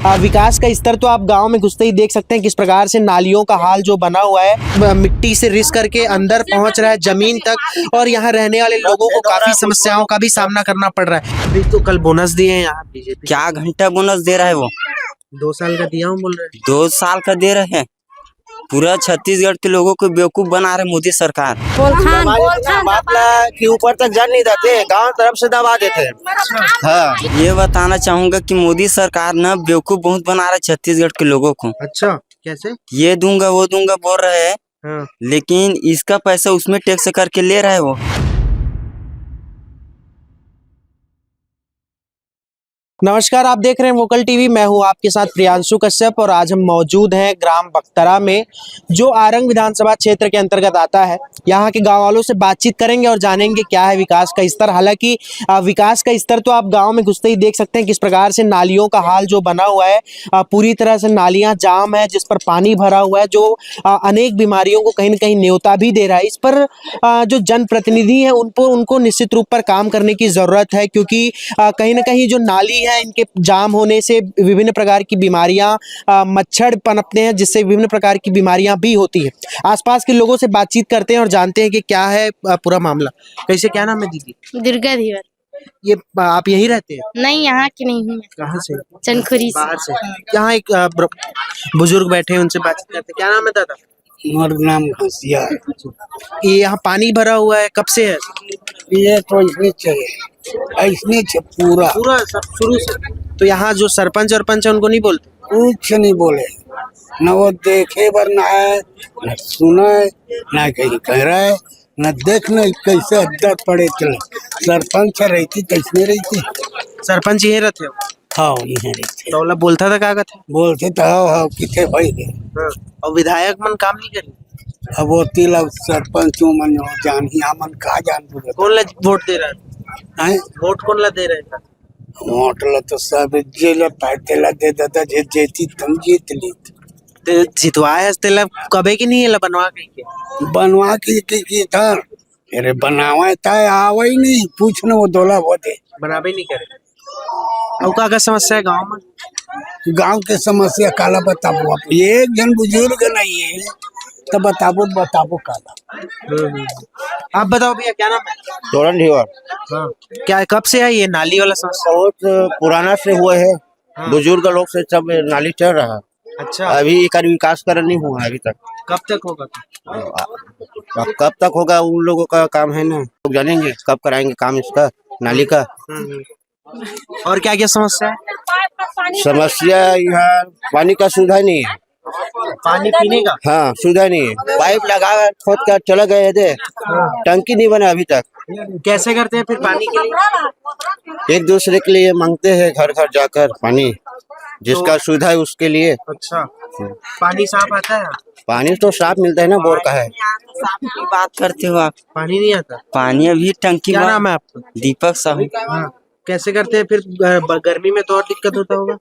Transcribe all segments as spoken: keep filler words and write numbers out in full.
अ, विकास का स्तर तो आप गांव में घुसते ही देख सकते हैं किस प्रकार से नालियों का हाल जो बना हुआ है, म-, मिट्टी से रिस करके अंदर पहुंच रहा है जमीन तक, और यहाँ रहने वाले लोगों को काफी समस्याओं का भी सामना करना पड़ रहा है। अभी तो कल बोनस दिए हैं यहाँ बीजेपी। क्या घंटा बोनस दे रहा है वो? दो साल का दिया हूँ बोल रहे हैं। दो साल का दे रहे हैं। पूरा छत्तीसगढ़ के लोगों को बेवकूफ बना रहे मोदी सरकार। बोलथन, दबा देते हैं, बोलथन, बात ला कि ऊपर तक जान नहीं देते, गांव तरफ से दबा देते हैं। हाँ। ये बताना चाहूंगा कि मोदी सरकार ना बेवकूफ बहुत बना रहा है छत्तीसगढ़ के लोगों को। अच्छा, कैसे? ये दूंगा, वो दूंगा बोल रहे हैं, हाँ। लेकिन इसका पैसा उसमें टैक्स करके ले रहा है वो। नमस्कार, आप देख रहे हैं वोकल टीवी, मैं हूं आपके साथ प्रियांशु कश्यप और आज हम मौजूद हैं ग्राम बख्तरा में, जो आरंग विधानसभा क्षेत्र के अंतर्गत आता है। यहाँ के गांव वालों से बातचीत करेंगे और जानेंगे क्या है विकास का स्तर। हालांकि, अ, विकास का स्तर तो आप गांव में घुसते ही देख सकते हैं किस प्रकार से नालियों का हाल जो बना हुआ है, अ, पूरी तरह से नालियां जाम है, जिस पर पानी भरा हुआ है, जो, अ, अनेक बीमारियों को कहीं ना कहीं न्योता भी दे रहा है। इस पर, अ, जो जनप्रतिनिधि हैं, उन पर, उनको निश्चित रूप पर काम करने की जरूरत है, क्योंकि, अ, कहीं ना कहीं जो नाली है, इनके जाम होने से विभिन्न प्रकार की बीमारियां, अ, मच्छर पनपते हैं, जिससे विभिन्न प्रकार की बीमारियां भी होती है। आसपास के लोगों से बातचीत करते हैं और जानते हैं कि क्या है, अ, पूरा मामला। कैसे, क्या नाम है दीदी? दुर्गा धीवर। ये, अ, आप यहीं रहते हैं? नहीं, यहाँ की नहीं हूँ। कहाँ से? चंदखुरी से। बाहर से। यहाँ एक, अ, ब्र-, बुजुर्ग बैठे हैं, उनसे बातचीत करते हैं। क्या नाम है दादा? मोर नाम घसिया है। ये यहाँ पानी भरा हुआ है, कब से है? ये तो इसने चाहिए, इसने छे पूरा। पूरा सब शुरू से। तो यहाँ जो सरपंच और पंच है, उनको नहीं बोलते? कुछ नहीं बोले, न वो देखे बर ना है, न सुने, न कहीं कह रहे, न देख, न कैसे हद्दत पड़े चले। सरपंच रहती, कैसने रहती? सरपंच यहीं रहते हो? हाँ, यहीं रहते। तो ओला बोलता था का कहते? बोलते तो हाँ, हाँ, किथे भाई है। हाँ। और विधायक मन काम नहीं करी? अब वो तिला सरपंच मन हो जान ही, हमन का जान बोले। कौन ला वोट दे रहा है? हैं? वोट कौन ला दे रहे हैं? वोट ला तो सब जे ला पाए तेला दे देता, जे जेती तम जीत ली। ते जितवाए हस तेला कबे के नहीं एला बनवा कही के? बनवा के, के, के था। अरे बनावे ता आवे ही नहीं, पूछ न वो दोला वो दे। बनाबे नहीं करे। अउ का का समस्या है गांव में? गांव के समस्या काला बताबो आप? एक जन बुजुर्ग नहीं है, तो बताबो, बताबो काला। हम्म, हम्म। आप बताओ भैया, क्या नाम है? तोरन ढिवर। हाँ, क्या, कब से है ये नाली वाला समस्या? बहुत पुराना से हुआ है, हाँ। बुजुर्ग लोग से सब नाली चल रहा है। अच्छा। अभी एकर विकासकरण नहीं हुआ है अभी तक। कब तक होगा? अब कब तक होगा, उन लोगों का काम है ना, लोग जानेंगे कब कराएंगे काम इसका, नाली का। हम्म, हम्म। और क्या क्या समस्या है? समस्या यहाँ पानी का सुविधा नहीं है। पानी पीने का? हाँ, सुविधा नहीं है। पाइप लगा, खोद कर चला गए थे, हाँ। टंकी नहीं बना अभी तक। कैसे करते हैं फिर पानी के लिए? एक दूसरे के लिए मांगते हैं घर घर जाकर पानी, जिसका तो सुविधा है उसके लिए। अच्छा, पानी साफ आता है? पानी तो साफ मिलता है ना, बोर का है। साफ की बात करते हो आप? पानी नहीं आता? पानी अभी टंकी क्या बा-, नाम है आपका? दीपक साहू। हाँ, कैसे करते हैं फिर? ग-, ब-, गर्मी में तो और दिक्कत होता होगा।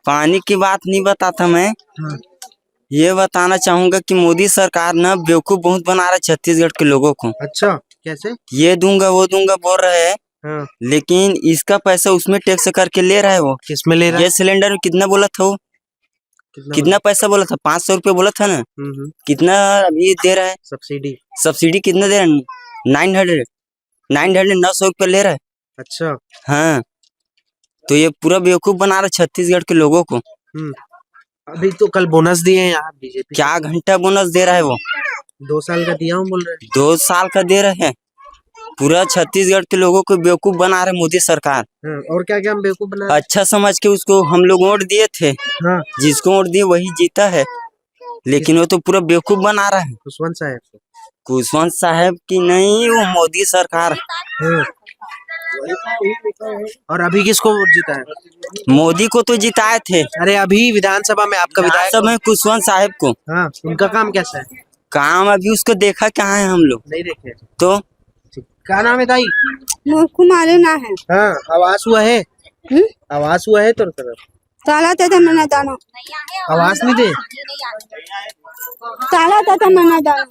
पानी की बात नहीं बताता मैं। हाँ। ये बताना चाहूंगा कि मोदी सरकार ना बेवकूफ बहुत बना रहा है छत्तीसगढ़ के लोगों को। अच्छा, कैसे? ये दूंगा, वो दूंगा बोल रहे हैं, हाँ। लेकिन इसका पैसा उसमें टैक्स करके ले रहा है वो। किसमें ले रहा है? गैस सिलेंडर में कितना बोला था वो? कितना कितना बोला? पैसा बोला था? पाँच सौ रुपये बोला था ना? हम्म, हम्म। कितना अभी दे रहा है? सब्सिडी। सब्सिडी कितना दे रहा है? Nine hundred. नाइन हंड्रेड, नौ सौ रुपये ले रहा है। अच्छा। हाँ, तो ये पूरा बेवकूफ बना रहा है छत्तीसगढ़ के लोगों को। हम्म। अभी तो कल बोनस दिए हैं यहाँ बीजेपी। क्या घंटा बोनस दे रहा है वो? दो साल का दिया हूँ बोल रहे हैं। दो साल का दे रहे हैं। पूरा छत्तीसगढ़ के लोगों को बेवकूफ बना रहे मोदी सरकार। हाँ, और क्या क्या हम बेवकूफ बना रहे? अच्छा समझ के उसको हम लोग वोट दिए थे। हाँ। जिसको वोट दिए वही जीता है, लेकिन वो तो पूरा बेवकूफ बना रहा है। कुशवंत साहब को। कुशवंत साहब की नहीं, वो मोदी सरकार। हाँ। और अभी किसको वोट जिताया? मोदी को तो जिताए थे। अरे, अभी विधानसभा में आपका विधायक विधानसभा में कुशवंत साहब को। हाँ, उनका काम कैसा है? काम अभी उसको देखा कहाँ है हम लोग? नहीं देखे। तो? क्या नाम है दाई? मुझको मालूम ना है। हाँ, आवास हुआ है? हम्म? आवास हुआ है तो? ताला ते तो मैंने जाना। आवास नहीं दे? ताला ते तो मैंने जाना।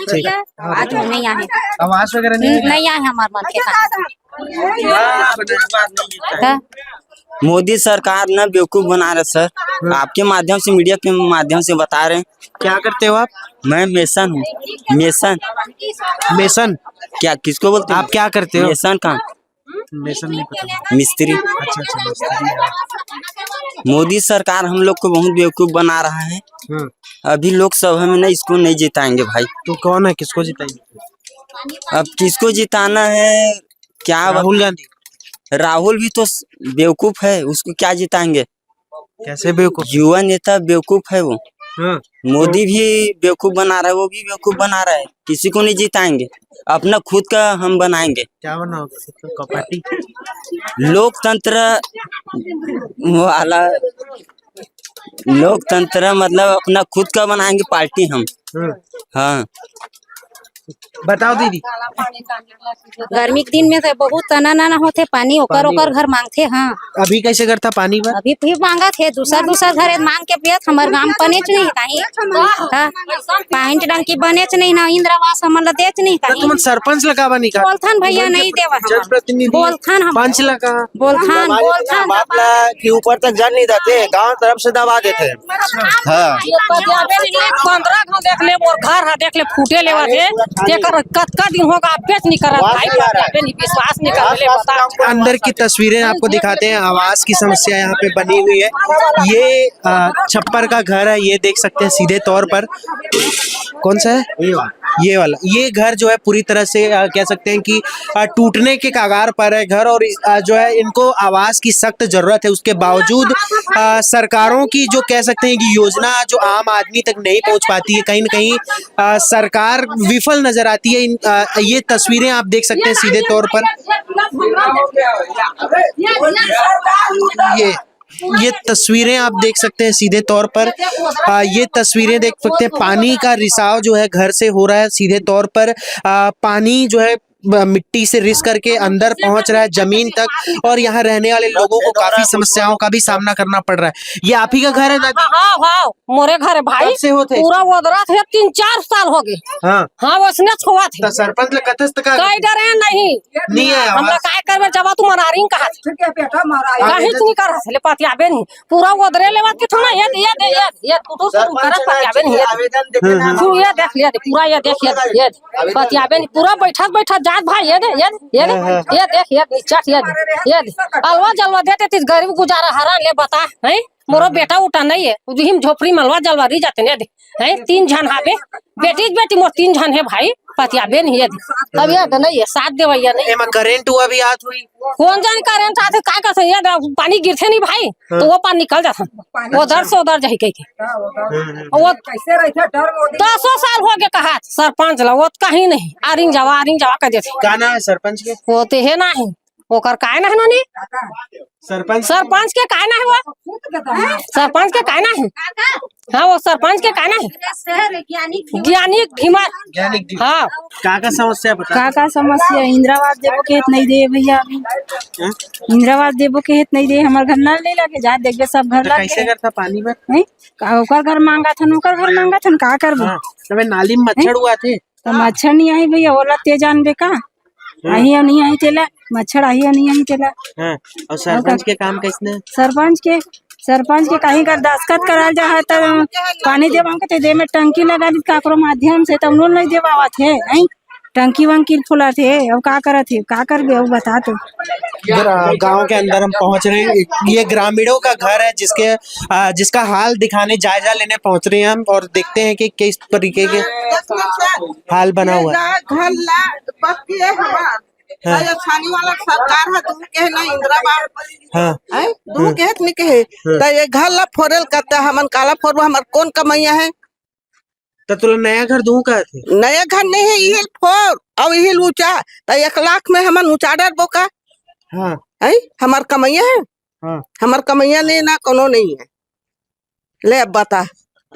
ठीक है। आज नहीं आए। आवास वगैरह नहीं? नहीं आए हमारे मन के पास। हाँ। मोदी सरकार ना बेवकूफ बना रहे सर। हाँ। आपके माध्यम से, मीडिया के माध्यम से बता रहे हैं। क्या करते हो आप? मैं मेसन हूँ। मेसन। मेसन? क्या, किसको बोलते हैं? आप क्या करते हो? मेसन का। मेसन नहीं पता। मिस्त्री। अच्छा, अच्छा, मिस्त्री। मोदी सरकार हम लोग को बहुत बेवकूफ बना रहा है। हाँ। अभी लोकसभा में ना इसको नहीं जिताएंगे भाई। तो कौन है, किसको जिताएंगे? अब किसको जिताना है, क्या बता- राहुल गांधी। राहुल भी तो स-, बेवकूफ है, उसको क्या जिताएंगे? कैसे बेवकूफ? युवा नेता बेवकूफ है वो। हाँ। मोदी भी बेवकूफ बना रहा है, वो भी बेवकूफ बना रहा है। किसी को नहीं जिताएंगे, अपना खुद का हम बनाएंगे। क्या बनाओगे? खुद का पार्टी? लोकतंत्र वाला, लोकतंत्र मतलब अपना खुद का बनाएंगे पार्टी हम। हाँ। हाँ। बताओ दीदी। गर्मी के दिन में तो बहुत तना नाना होथे पानी, ओकर, पानी। ओकर घर मांगथे। हाँ। अभी कैसे करथा पानी बर? अभी भी मांगत हे, दूसर दूसर घरे मांग के पियत, हमर गांव बनेच नहीं कहीं। हाँ। पानी टंकी बनेच नहीं ना, इंदिरा आवास हमन ला देच नहीं तो कहीं। तुमन सरपंच ला काबर नहीं कहा? बोलथन भैया, नहीं देवा हमन। जनप्रतिनिधि, बोलथन हम। पंच ला कहा? बोलथन, दबा देथे बोलथन, ना, बात दबा ला कि ऊपर तक जान नहीं देते, गांव तरफ से दबा देथे। हाँ। ये पतियाबे नहीं, पंद्रह घाव देख ले, मोर घर हा देख ले, फूटे लेवा दे। तेकर कतका दिन होगा, आप बेच नहीं करत भाई, पतियाबे नहीं, विश्वास नहीं करत ले, बता। अंदर की तस्वीरें आपको दिखाते हैं, आवास की समस्या यहाँ पे बनी हुई है। ये, अ, छप्पर का घर है, ये देख सकते हैं सीधे तौर पर। कौन सा है? ये वाला। ये वाला, ये घर जो है पूरी तरह से, अ, कह सकते हैं कि, अ, टूटने के कगार पर है घर और इस, अ, जो है इनको आवास की सख्त जरूरत है। उसके बावजूद, अ, सरकारों की जो कह सकते हैं कि योजना जो आम आदमी तक नहीं पहुंच पाती है, कहीं ना कहीं, अ, सरकार विफल नजर आती है। इन, अ, ये तस्वीरें आप देख सकते हैं सीधे तौर पर। ये ये तस्वीरें आप देख सकते हैं सीधे तौर पर। आ, ये तस्वीरें देख सकते हैं, पानी का रिसाव जो है घर से हो रहा है सीधे तौर पर। आ, पानी जो है, ब-, मिट्टी से रिस करके अंदर पहुंच रहा है जमीन तक और यहाँ रहने वाले लोगों को काफी समस्याओं का भी सामना करना पड़ रहा है। ये आप ही का घर है दादी? हाँ, हाँ, हाँ, मोरे घर है भाई। कब से होत हे? पूरा ओदरात हे, तीन चार साल हो गए। हाँ। हाँ, वैसने छुआ थे। तो सरपंच ले कथस त का कई डरे नहीं। नहीं आया हमला आवाज। काय करबे, जब तू मनारिंग कहा। ठीक है बेटा, मनारिंग। कहीं नहीं कर रहा, ले पतियाबे नहीं। पूरा ओदरे लेवा के थोड़ा, ये दे, ये दे, ये दे, ये टुटुर टुटुर सरपंच करत ना पतियाबे नहीं, ये दे। आवेदन देते हम्म, ना। तू ये देख, ये दे, पूरा ये देख, ये दे, ये दे। आवेदन पतियाबे नहीं, पूरा बैठत बैठत जात भाई, ये दे, ये दे, ये दे, हाँ, हाँ। ये देख, ये दे, चट, ये दे, ये दे। अलवा जलवा देते, तीस गरीब गुजारा हरा ले बता, हैं? मोरो हाँ, हाँ। बेटा उठा नहीं है, उदिहिम झोपड़ी मलवा जलवा रही जाते, ये दे। हैं, तीन झन हाबे, बेटी के बेटी मोर तीन झन हे भाई, पतियाबे नहीं हे। अब ये नहीं है, साथ देवैया नहीं। एमा करंट हुआ भी आत हुई। कौन जाने करंट आथे, काय करथे, ये दा-, पानी गिरथे नहीं भाई, हाँ। तो वो पानी निकल जाथे। वो दर से उधर जाही कह के। हम्म, हम्म। वो कैसे रहथे डर वो दिन? दसों साल हो गए कहा सरपंच ला, वो कहीं नहीं, आरिंग जावा, आरिंग जावा कर देथे। का नाम है सरपंच के? वो तो है नहीं। ओकर काय ना है नोनी? सरपंच। सरपंच के काय ना है वो? सरपंच के काय ना है? हाँ, वो सरपंच के काय ना है? ज्ञानी भीमा। ज्ञानी भीमा। हाँ। का का समस्या बता? का का समस्या? इंदिरा आवास देबो के हेत नहीं दे भैया अभी। हाँ? इंदिरा आवास देबो के हेत नहीं दे, हमर घर नल नहीं लगे, जा देखबे सब घर तो लग कैसे गए। करता पानी में? हैं? का ओकर घर मांगा थन, ओकर घर मांगा थन, का करबो? हाँ, तबे नाली में मच्छर हैं? हुआ थे। तो मच्छर नहीं आई भैया, ओला ते जानबे का? हाँ। आही या नहीं आही तेला, मच्छर आही या नहीं आही तेला। हाँ, और सरपंच के काम कैसने? सरपंच के, सरपंच के कहीं कर दस्तखत कराल जा है, तब पानी देवाओ के ते दे में टंकी लगा दी काकरो माध्यम से, तब लोन नहीं देवावत है, हैं? टंकी वंकी फुलत है, अब का करत है, का करबे, अब बता तो। ग्रा-, गांव के अंदर हम पहुंच रहे हैं। ये ग्रामीणों का घर है, जिसके, आ, जिसका हाल दिखाने, जायजा लेने पहुंच रहे हैं हम और देखते हैं कि किस तरीके के हाल बना हुआ है। घर ला पक्की है हमार। हाँ। अरे छानी वाला सरकार है, दूर के है ना इंदिरा बाग। हाँ। हैं? दूर हाँ। के है, इतनी के है। हाँ। तो ये घर ला फोरेल करता है, हमन काला फोरबो, हमार कौन कमैया है? त तोला नया घर दूं का थे? नया घर नहीं है, इहिल फोर, अब इहिल ऊंचा, त एक लाख में हमन ऊंचा डरबो का? हाँ। हैं? हमार कमैया है? हाँ। हमार कमैया नहीं ना, कोनो नहीं है। ले अब बता।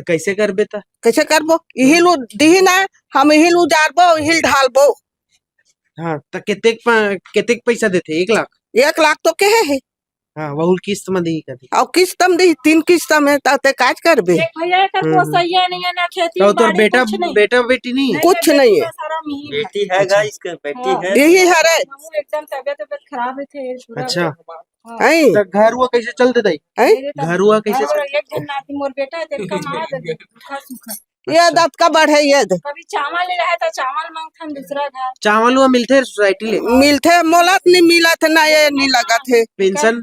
त कैसे करबे त? कैसे करबो? इहिल उ-, दिही ना, हम इहिल उजारबो, इहिल ढालबो। हाँ, त केतेक प-, केतेक पैसा देथे? एक लाख? एक लाख तो कहे है। हाँ, वहू किस्त में दी कभी। अउ किस्त में दी, तीन किस्त में, त ते काज करबे? देख भैया, एकर हम्म। पोसैया नहीं है, ना खेती तो तोर बाड़ी, बेटा, कुछ नहीं। बेटा बेटी नहीं है? कुछ नहीं है। सारा मिही बेटी है, गाइस, के बेटी हाँ। है। यही हरे। हमहू एकदम तबियत, तबियत खराब है थे, पूरा अच्छा। हाँ। हैं? तो घर हुआ कैसे चल देता है? हैं? मेरे तो घर हुआ कैसे और चल एक जन नाती मोर बेटा है, तेरे का मार दे, सूखा, सूखा। ये अच्छा। दतका बढ़े ये दे। कभी चावल ले रहा है तो चावल मांगथन दूसरा घर। चावल हुआ मिलते हैं सोसाइटी ले? मिलते हैं, मोला तो नहीं मिला थे, ना ये नहीं लगा थे। पेंशन?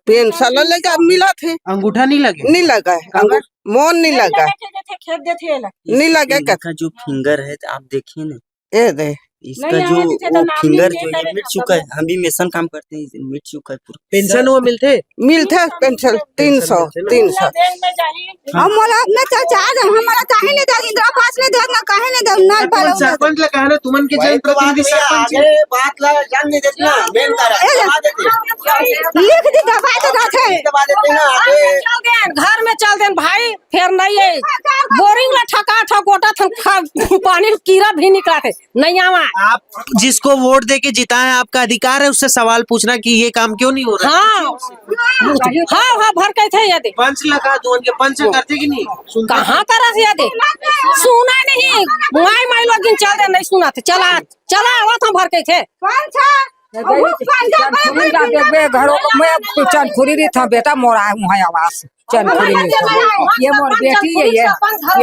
पेंशन लगा, मिला थे। अंगूठा नहीं लगे? नहीं लगा है। काबर? अंगू-, मोन नहीं नहीं लगा। लगा, खेत देते, खेत देते ये लगती है। नहीं लगा का? इनका जो फिंगर है, तो आप देखिए ना। ये दे। इसका नहीं, जो यहाँ पे तो वो नाम फिंगर नहीं जो है, लेता मिट है, चुका है। खबर। हम भी मेसन काम करते हैं, इसे मिट चुका है पूरा। पेंशन हुआ मिलते? मिलते हैं पेंशन, तीन सौ, तीन सौ। बैंक में जाइए। हाँ। अब मोला अपने चाचा आ जाओ, हमारा काहे नहीं दे, इंदिरा आवास नहीं दे, ना काहे नहीं दे, ना तुमन पालो ना। सरपंच ला कहा ना, तुमन के वही तो बात जनप्रतिनिधि भैया, सरपंच। आगे बात ला जान नहीं देते ना, मेन कारण ए, दबा देते। लिख दी, दबाए तो जाते हैं। दबा देते ना, आगे। चल देन, घर में चल देन भाई, फिर नहीं है। बोरिंग ला ठका ठक गोटा थन खा, पानी कीरा भी निकला थे। नहीं आवा। आप जिसको वोट दे के जिताए हैं, आपका अधिकार है उससे सवाल पूछना कि ये काम क्यों नहीं हो रहा है। हाँ। हाँ, हाँ, भर के थे ये दे। पंच लगा दो, उनके पंच करते कि नहीं? सुनते कहाँ करत ये दे? सुना नहीं। माई, माई लोग दिन चल दे, नहीं सुना थे। चला, चला, आवा था भर के थे। कौन था? वो पंच का चनखुरी ला देखबे, घरों को मैं चनखुरी रही था, बेटा, मोर आए हुआ आवास। चनखुरी में ये मोर बेटी है, ये,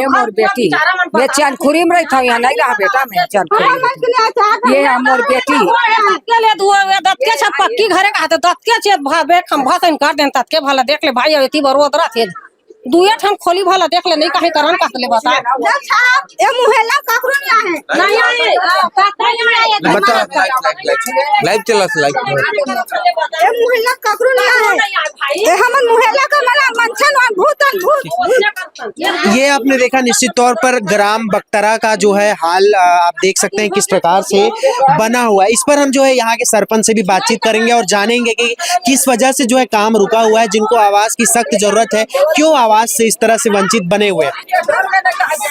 ये मोर बेटी। मैं चनखुरी में रहता हूँ, यहाँ नहीं रहा बेटा, मैं चनखुरी में। ये है मोर बेटी। दतके ले दुआ, ये दतके छत पक्की घरे का हाथ, दतके छत भावे खंभा से इनकार देन, ततके भला देख ले भाई, एती बरो अदरा थे। दुए ठन खोली भला देख ले, नहीं कहीं करन का ले बता। अच्छा, ये मुहल्ला ककरो नहीं आए। नहीं आए। नहीं आए। बता, लाइव, लाइव, लाइव, लाइव चला से, लाइव। ये मुहल्ला ककरो नहीं आए। ये हमन मुहल्ला का मला मंचन और भूतन भूत। ये आपने देखा, निश्चित तौर पर ग्राम बख्तरा का जो है हाल, अ, आप देख सकते हैं किस प्रकार से बना हुआ है। इस पर हम जो है यहाँ के सरपंच से भी बातचीत करेंगे और जानेंगे कि किस वजह से जो है काम रुका हुआ है, जिनको आवास की सख्त जरूरत है, क्यों आवास से इस तरह से वंचित बने हुए हैं।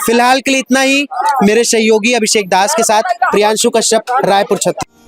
फिलहाल के लिए इतना ही। मेरे सहयोगी अभिषेक दास के साथ प्रियांशु कश्यप, रायपुर, छत्तीसगढ़।